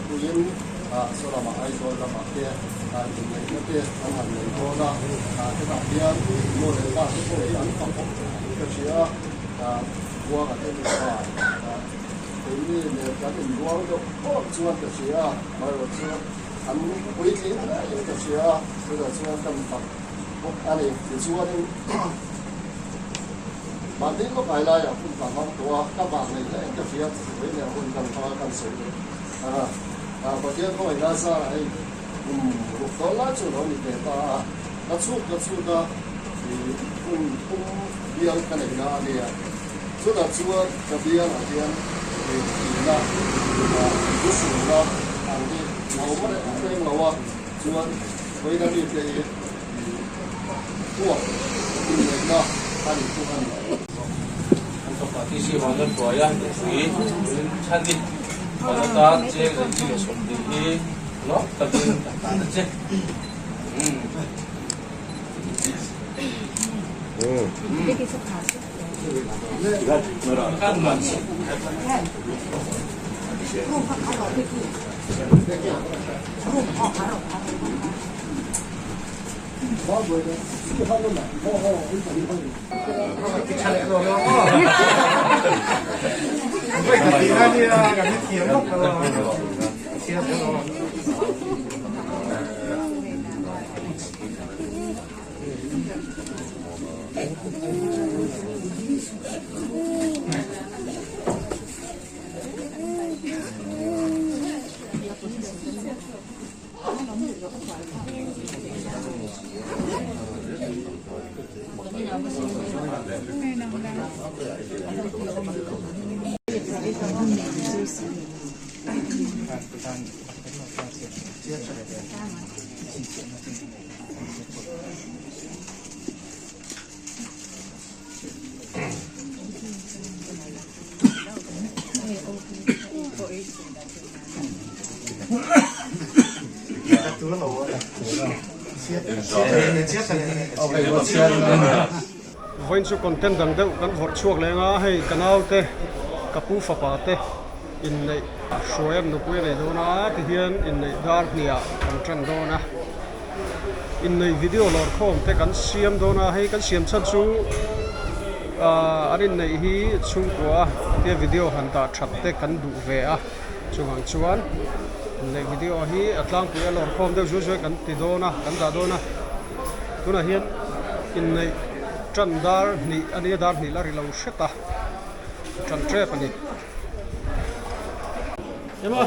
puiin saw lamah Aizawl lamah te inneihna te an han nei dawn a, hetah hian nu leh pa te pawh hi an fak awm in ka hria a, Buanga te nupa keini nen kan inrual deuh pawh chuan ka hria a, amaherawhchu an puitling hle in ka hria a, chutah chuan kan fak bawk a ni. Tichuanin mahni lawk ai laiah hun ka hmang tawh a, ka vang nei hle in ka hria, vawi leh hun kan hmang a kan sawi leh a, Pathian khawngaihna zarah hei kum ruk dawn lai chu lo ni ve ta a, ka chhuk ka chhut a, kum thum bial ka nei na a nia, chutah chuan ka bialah hian tihna, lusunna ang hi a awm reng reng lo a, chuan vawiina mite hi Huak inneihna a ni thung a ni. An fapa TC Vanlal Hruaia nupui Rin Chhani Van atan cheng zahnih leh 20 hi lawm takin ka tan a che. Vawiin chu content dang deuh kan vawrh chhuak leng a, hei ka naute ka pu fapa te inneih hruai a nupui a nei dawn a tihian inneih dar hniah kan tan dawn a, inneih video lawr khawm te kan siam dawn a, hei kan siam chhan chu ahh an inneih hi chhungkua tia video han dah that te kan duh ve a. Chuvang chuan leh video hi a tlangpui a lawr khawm deuh zuai zuai kan ti dawn a kan dah dawn a tunah hian inneih tan dar hnih a nia dar hnih la ri lo hret a tan tep a ni. Ema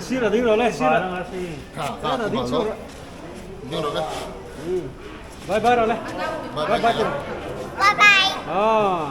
sir a ding lo le sir a ding chhuak ding lo le bye bye ro le bye bye bye bye ah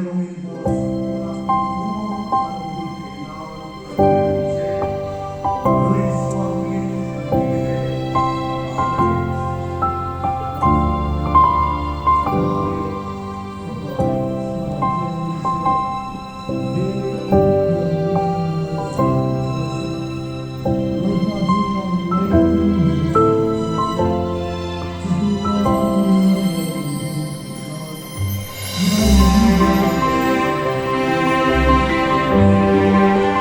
rawng in bawl hunah thlamuang taka an awm dun theih nan kan dil ang che. Lal Isua hmingin kan dil e. Amen. Pa leh Fapa leh Thlarau Thianghlim chuan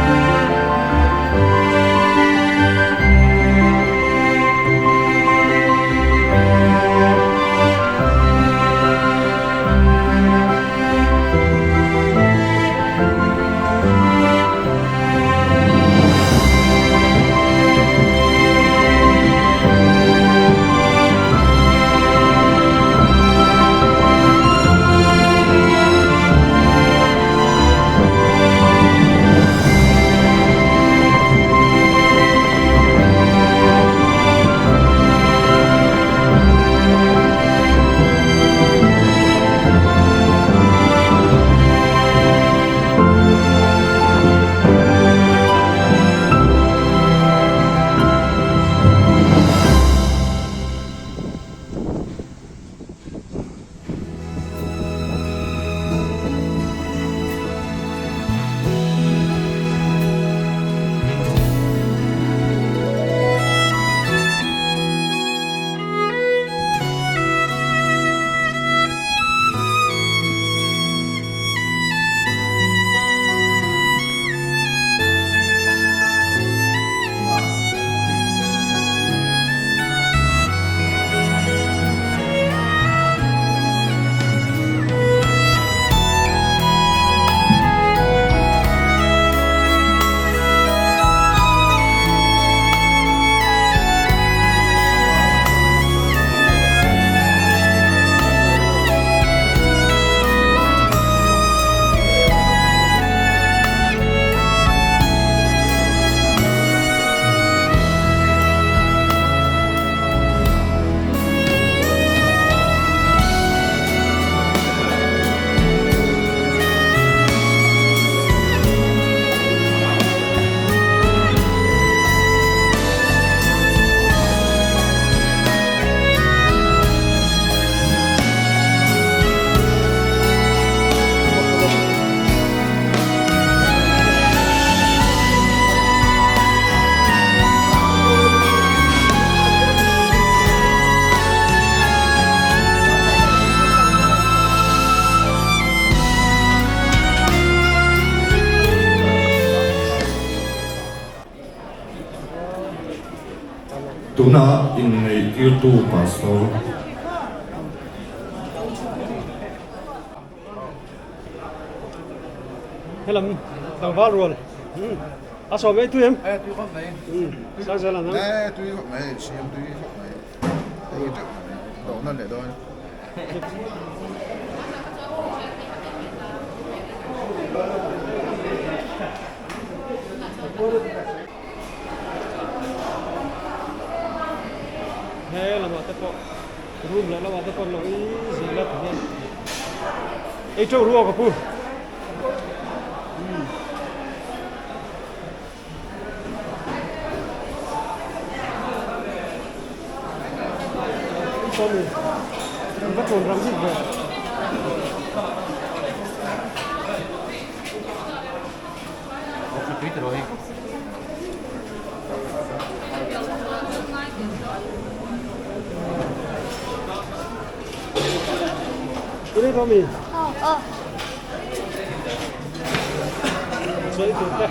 Mary pianpui malsawm ang che rawh se. Lalpa zingah ngaihtuah hmel che ang che rawh se. Chatuan nunna nen in dun theih nan. Tuna inneihtirtu Pastor. Helam tlangval rual a sawm ei tui em? E tui khawp mai. Sang zel an ang. E tui khawp mai, siam tui khawp mai. Ei teuh mai, dawh nawn leh dawn. He lamah te pawh room leh lamah te pawh an lo ei zel a ti hian ei teuh ruak a pu. Sawmi an va tawn rang bik ve. Tui Tommy. Sawi tur te.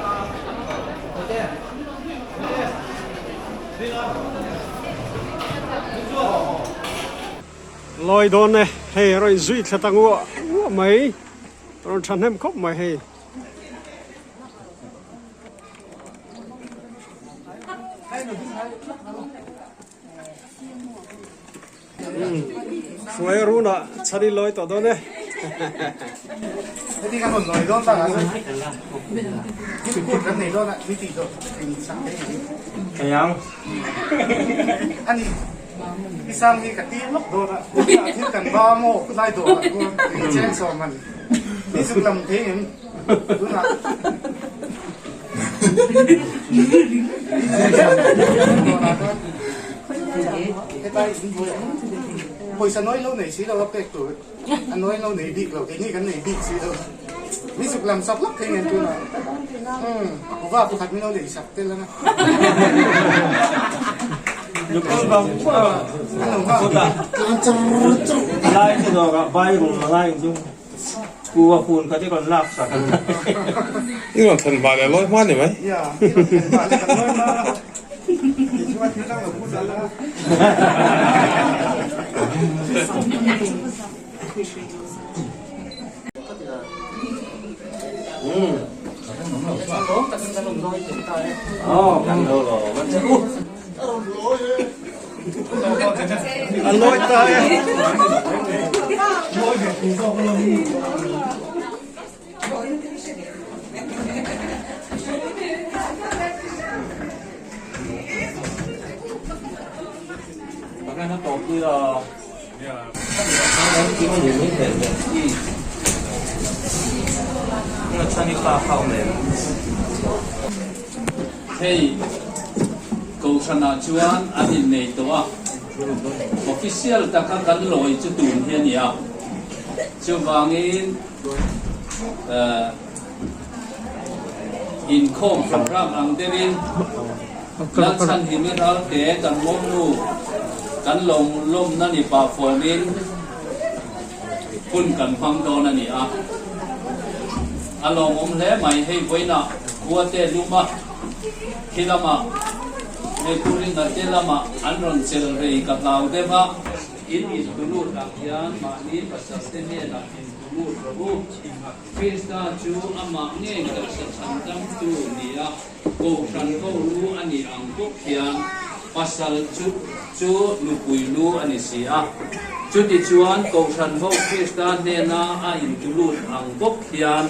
Lawi dawn e, hei a rawn inzui thla ta nguah nguah mai, a rawn thahnem khawp mai hei. Hruai runah chhan i lawi tawh dawn e. I sang hi ka tir lawk dawn a, tunah thil kan ba maw khulai dawrah khuan tui cheng sawm han ni zuk lam thei ngem tunah dawrah khan hetlai in buai ang pawisa nawi lo nei si lo a pek tur a nawi lo nei bik lo keini kan nei bik si lo ni zuk lam sak lawk thei ngem tunah umm kuva pakhat min lo lei sak tel anga. I rawn thlen hma leh lawi hma ni mai. A lawi ta e. Hei Kohhranah chuan an innei tawh a, official taka kan lawi chu tun hi a ni a, chuvangin inkhawm program ang deuhin Lalchhanhimi Ralte kan mawmnu kan lo lawmna ni pah fawmin hun kan hmang dawn a ni a. A lawmawm hle mai hei vawiinah khua te luma khi lamah hei Pu Ringa te lamah an rawn chelh rei ka hlau deuh a. In intulut ang hian mahni pasal te hnenah intulut rawh u. Krista chu amah ngei taksa chhandamtu nia Kohhran ho lu a nih ang bawk hian pasal chu chu nupui lu a ni si a. Chutichuan Kohhran ho Krista hnena a intulut ang bawk hian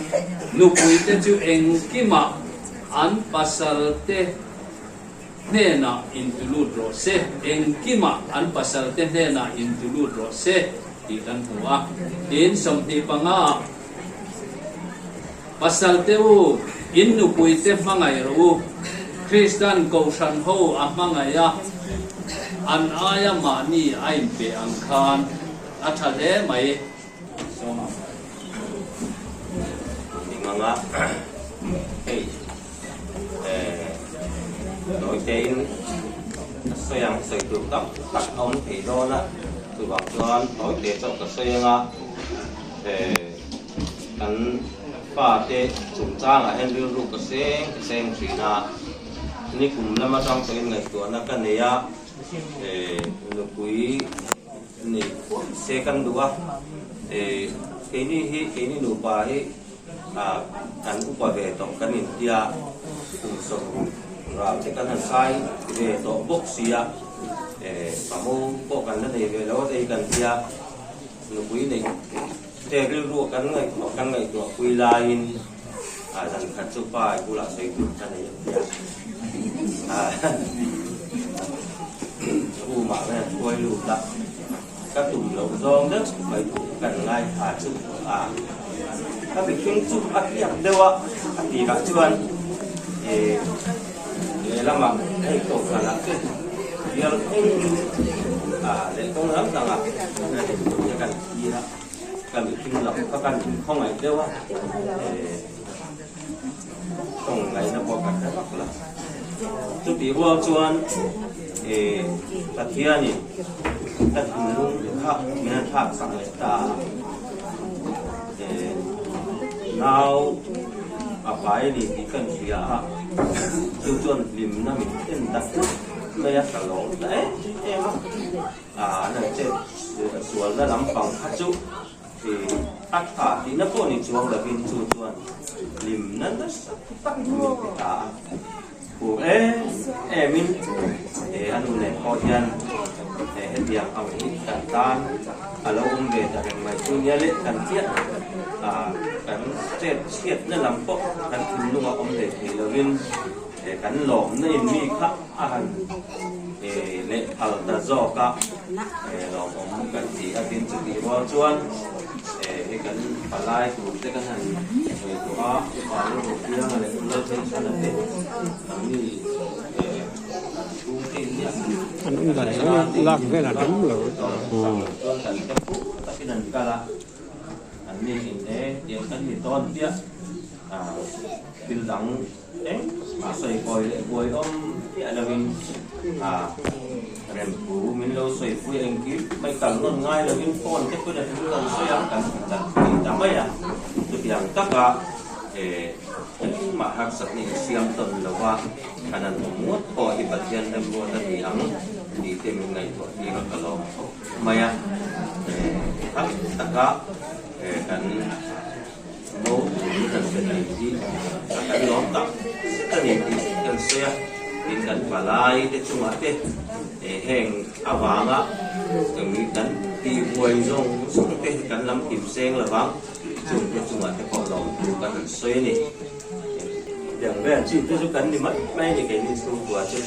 nupuite chu engkimah an pasalte hnenah intulut rawh se, engkimah an pasalte hnenah intulut rawh se tih kan hmu a. Tin, 25 ah. Pasalte u, in nupuite hmangaih rawh u. Kristan Kohhran ho a hmangaih a, an aia mahni a inpe ang khan a tha hle mai. Sawma. Ninganga hei tawitein ka sawi ang, sawi tur tam tak a awm thei dawn a, chuvang chuan tawite chauh ka sawi anga. Kan fate chungchangah hian rilru ka seng ka seng thin a, nikum lam atang pawhin ngaihtuahna ka nei a, nupui nei se kan duh a, keini hi keini nupa hi kan upa ve tawh kan intia kum 60 ral te kan han kai ve tawh bawk si a, pamo pawh kan la nei ve lo a tei kan tia. Nupui neih te rilru kan ngaihtuah kan ngaihtuah pui laiin zan khat chu pa i bulah sawi tur ka nei a tia. Room ah hian hruai lut a, ka tum loh zawng deuh mai thu kan ngaithla chu a ka mihring chu a tliak deuh a, a tirah chuan lehlamah hei kohhranah te bial engin leh kawng lam dangah kan thlir a, ka mihring lam kha kan inkhawngaih deuh a, tawng ngaihna pawh kan hre vak lo. Chutih rual chuan Pathianin ka thinlung kha min han thlak sak leh ta a, nau a pai a ni tih ka inhria a, chu chuan hlimna min thlen ta tlat mai a, ka lawm ta em em a, an han chet sualna lampang kha chu a tha tihna pawh ni chuang lovin chu chuan hlimna nasa tak min pe ta a. Phur em emin a nu nen pawh hian hetiang ang hi kan tan a lo awm ve ta reng mai chu nia leh kan chiah kan chet chhiatna lam pawh kan thinlunga awm hlei thei lovin kan lawmna in mi kha a han. leh phal ta zawk a, lawmawm kan ti a tin chutih rual chuan hei kan palai tur te kan han ngaihtuah a, upa Lalruhpianga leh Lalthenchhana te ang mi chhungte in nia chuan kan te phur takin an kal a, an ni in e tiang kan ni tawn chiah thil dang. Engmah sawi kawi leh buai awm chiah lovin a rempu min lo sawipui engkim mai kal nawn ngai lovin phone te pawhin a thil rawn sawi ang kan ti ta mai a. Chutiang taka engmah harsatna insiam tawn lova kan han awm ngawt pawh hi Pathian remruat a ni ang tih te min ngaihtuah tir a ka lawm khawp mai a. Thang taka kan Mo min han pe thei hi a kan lawm tak zet a ni tih kan sawi a, tin kan palai te chungah te heng avanga kan tihbuai zawng zawng te kan lam hlim seng lovang chung te chungah te pawh lawm thu kan han sawi a ni. Tiang vel chin te chu kan ni mai mai a ni keini chhungkua chu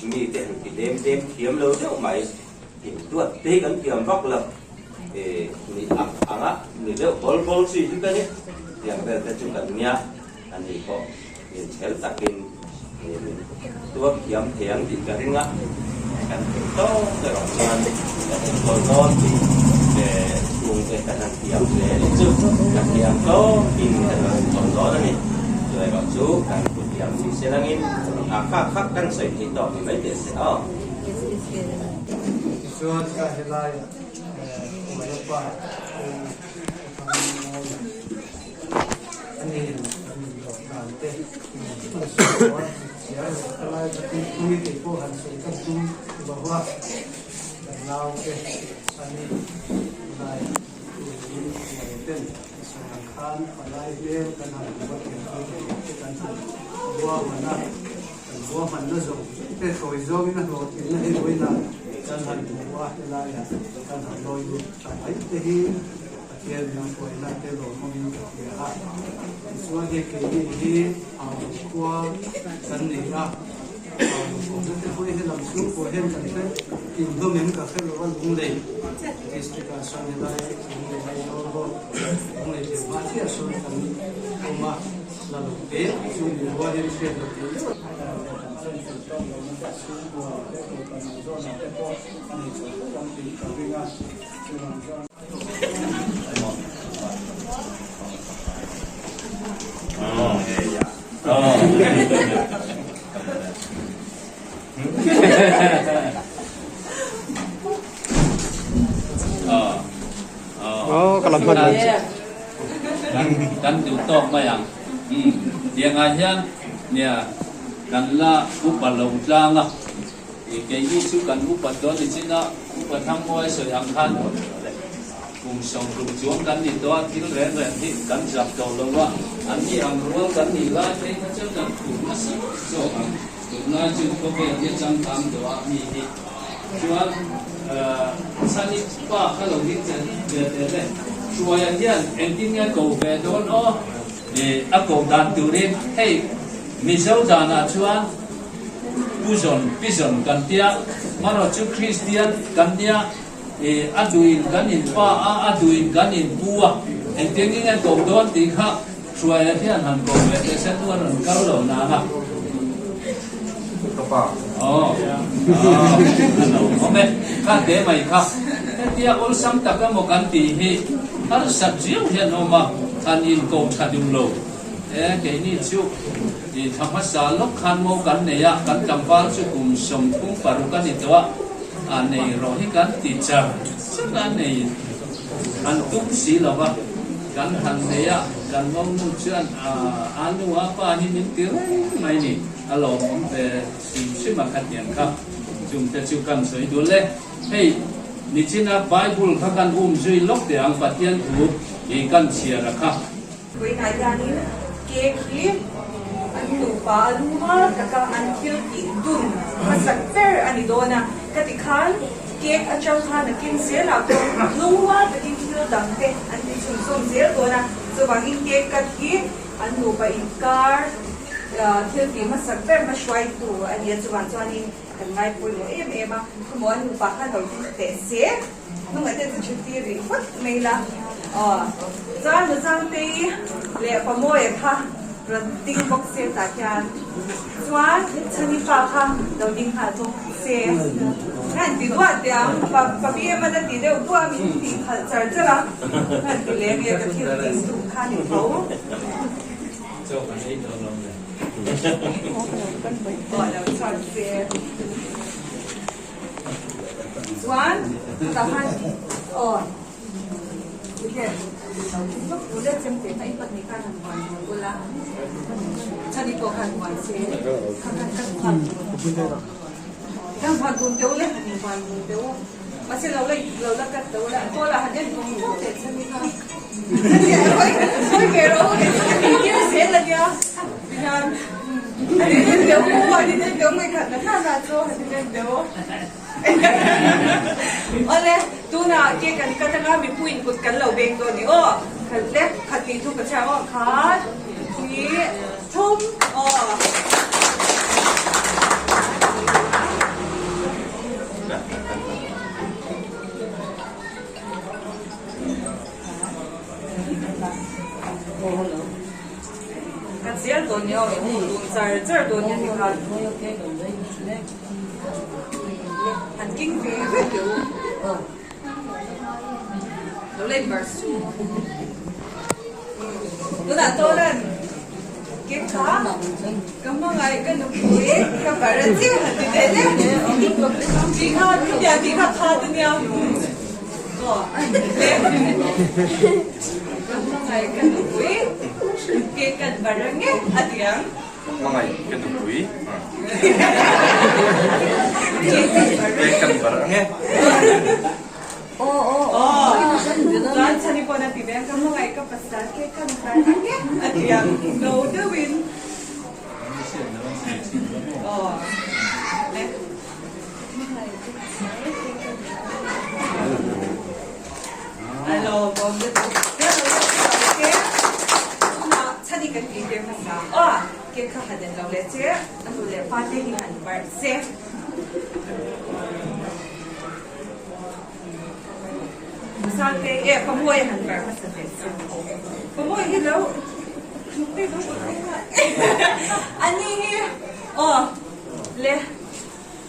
mi te han ti dem dem thiam lo deuh mai. Intuat te hi kan thiam vak lo ni ang anga ni deuh bawl bawl chi hi ka ni. Tiang vel te chu kan nia a ni pawh inchhel takin min tuar thiam thei ang tih ka ring a, kan theih tawk erawh chuan kan enkawl dawn tih chhungte kan han thiam hle ni chu kan thiam tawkin kan lo enkawl dawn a ni. Chu erawh chu kan thu thiam ni se langin a khak khak kan sawi theih tawk ni mai teh se aw. Tichuan ka helaiah Uaiapa u Thangmawia a nen kan inlawh dan te han sawi tawh a, chhiar leh ka lai ka tuipui kei pawh han sawi ka tum lo a, kan naute a ni helaiah turin uai ten a sawi ang khan palai hmel kan han hmu a, pianpui leh te kan han ruahman a. Kan ruahmanna zawng te sawi zawngin a hlawhtlinna hi vawiinah kan han hmu a, helaiah kan han lawi lut ta mai te hi Pathian min hruaina te lawmawmin ka hria a. Tichuan hei keini hi Hauhlo khua kan ni a, Hauhlo awmna te pawh hi helam chhungkua hian kan hre inhlawm em ka hre lo a, Lunglei district ah sawn helai Lunglei Aizawl road Lunglei thlen hma chiah sawn kan awm a. La lo te chu mi rualin hriat loh theih deuh a kan chen fel tawk lo na te chhungkua te kawlpa nang zawnah te pawh a nei chho fo ang tih ka ring a chuvang chuan. Aw ka la hman lo che. Kan duh tawk mai ang. Umm tiangah hian nia kan la upa lo tlang a, keini chu kan upa dawn ni chin a, upa Thangmuai sawi ang khan kum 60 chuang kan ni tawh a, thil reng reng hi kan zak tawh lo a, an ni ang rual kan nih lai phei kha chuan kan phur nasa zawk ang. Tunlai chu khawvel hi a changkang deuh a mi hi chuan Chhani pa kha lo ding che ve teh le. Hruaia hian engtin nge ko ve dawn aw? A ko dan turin hei Mizo danah chuan Puzawn, Pizawn kan tia, marawh chu Kristian kan nia, a duhin kan inpa a, a duhin kan inpu a, engtin nge ko dawn tih kha Hruaia hian han ko ve teh se nu a rawn kal lo nang a. Ka pa. Aw. A lo awm e. Kha te mai kha. Hetia awlsam tak emaw kan tih hi harsat riau hian awm a, han inko tha duh lo. E, keini chu i thla hmasa lawk khan maw kan nei a, kan tlangval chu kum 36 a ni tawh a, a nei rawh hi kan ti char char a nei an tum si lo va. Kan han nei a, kan monu chuan a nu a pa hi min ti reng mai ni, a lawmawm ve hrim hrim a khatiang kha chungte chu kan sawi dul e. Hei nichina Bible kha kan um zui lawk teh ang Pathian thu hi kan chhiar a kha. Vawiinah hianin cake hi an nupa a lu mar taka an thil tih dun hmasak ber a ni dawn a, ka ti khan Cake atang khan a kin zelah pawh lungrual takin thil dang te an ti chhunzawm zel dawn a, chuvangin cake cut hi an nupa inkar thil tih hmasak ber hma hruaitu a ni a, chuvang chuanin. kan ngai pawimawh em em a, khawmaw an nupa khan lo ding teh se, hnungah te chu ṭhuttir rih phawt mai la. Aw, chuan Nuzangtei leh Pamawia kha rawn ding bawk se tah hian chuan Chhani pa kha lo ding nghal bawk se. Ka han ti duah teh ang, pa pa BM-an a ti deuh duah a, min tih khalh char char a, ka han ti leh nge ka thil tih duh kha ni tho. Chaw kan ei dawn lo le. Aw lo chhuak se. Chuan tah khan aw tikhe lo thing vak u le chem te kha in pahnih khan han buai buai ula chhani pawh khan buai se kha khan kan buai kan buai dun teh u le han in buai dun teh u mahse lo la lo la cut teh u la a tualah han en vawng vawng teh chhani kha. Awle, tunah ke kan cut anga mipuiin kut kan lo beng dawn ni aw. Khat le, khat tih thu ka chhiar aw. Khat, hnih, thum, aw. Ka chial dawn nia aw, i hmuh dun char char dawn nia tikhan. An king ve ve teh u. Lo len bar su. Tunah chuan ke kha ka hmangaih ka nupui ka bar a che han ti ve le. Tih kha chutiang tih kha kha te nia. Ka hmangaih ka nupui ke kan bar ang e a ti ang. Hmangaih ka nupui ke kan bar ang e. Chuan chhani pawn a ti ve ang ka hmangaih ka pasal ke kan bar ang e a ti ang no deuhin.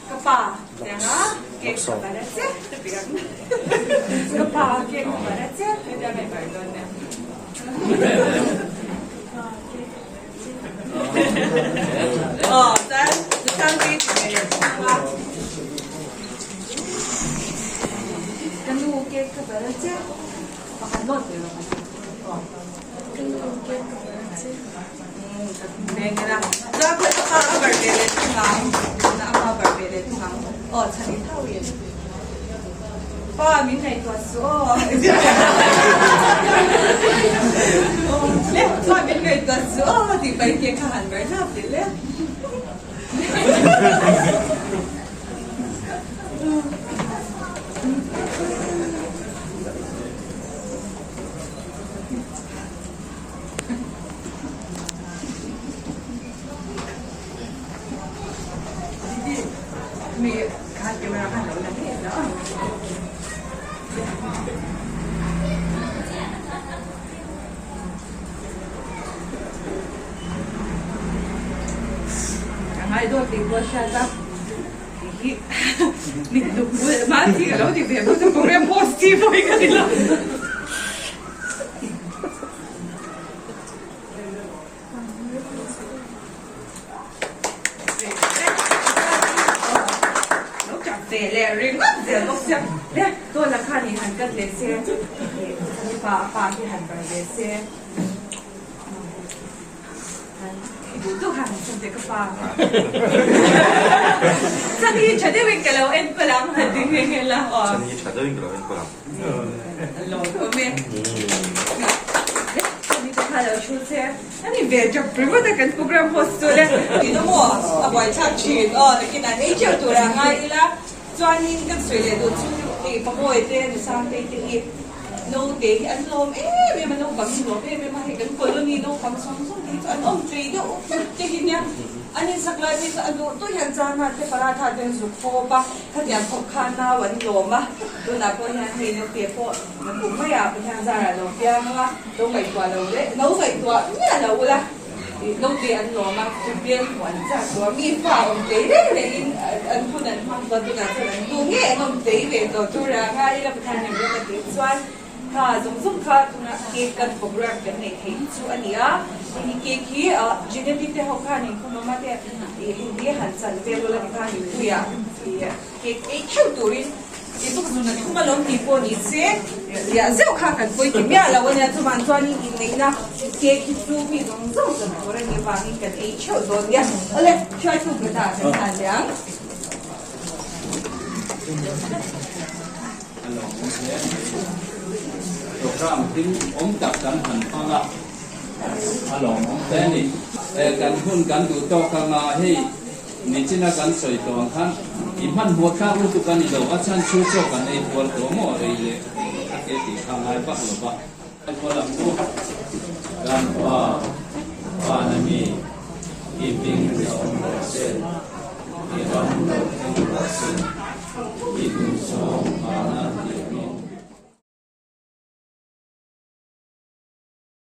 Ka pa tianga cake ka bar a che ka ti ang. Ka pa cake ka bar a che ka ti ang bar dawn nia. Aw chuan nutang te ti ve leh thung a. Ka nu cake ka bar a che pakhat lawt ve rawh aw. Ka nu cake ka bar a che. Lo chak ve leh ringawt zel bawk sia le Tawla khan i han cut leh se pa a pa hi han bar ve se i duh duh khan han chhan teh ka pa chhan hi tha deuhin ka lo enkawl ang han ti nghe nghe la aw chhan hi tha deuhin ka lo enkawl ang. An insak lai phei chu a duh duh hian chana te paratha te an zuk fawp a, khatiang khawp khan nau an lawm a, tunah pawh hian hei naute pawh nakum maiah Pathian zarah lo piang anga lo ngaihtuah lo leh lo ngaihtuah miah lo ula naute an lawm a, chumpian hmuh an chak tawh a, mi fa awm tlei reng rengin an hun an hmang tawh a, tunah chuan an nu ngei an awm tlei ve tawh tur a ngai ila Pathian in rawng a tih chuan Kha zawng zawng kha tuna cake kan program kan neih theih chu a ni a, hei cake hi Genetic te ho khan inkhawm awm a te ih hei hi han chan vel ula tikhan mipui ah ih cake ei theuh turin ih tuk zun a thum alawm tih pawh ni se riah zeuh kha kan pawi ti miah lo a nia chuvang chuanin inneihna cake hi chu mi zawng zawng chan tur a nih avangin kan ei theuh dawn nia. Awle, hruaitu Brenda kan hlan leh ang. A lawmawm hle mai. Program hlim awm tak kan han hmang a, a lawmawm hle a ni. Kan hun kan duh tawk anga hei nichina kan sawi tawh ang khan i hmanhmawh thlak lutuk a ni lo, a chhan chu chaw kan ei puar tawh maw rei leh a ke tih kha ngai vak lo va. Kan lam chu kan pa, pa na mi, i hming ni awm rawh se.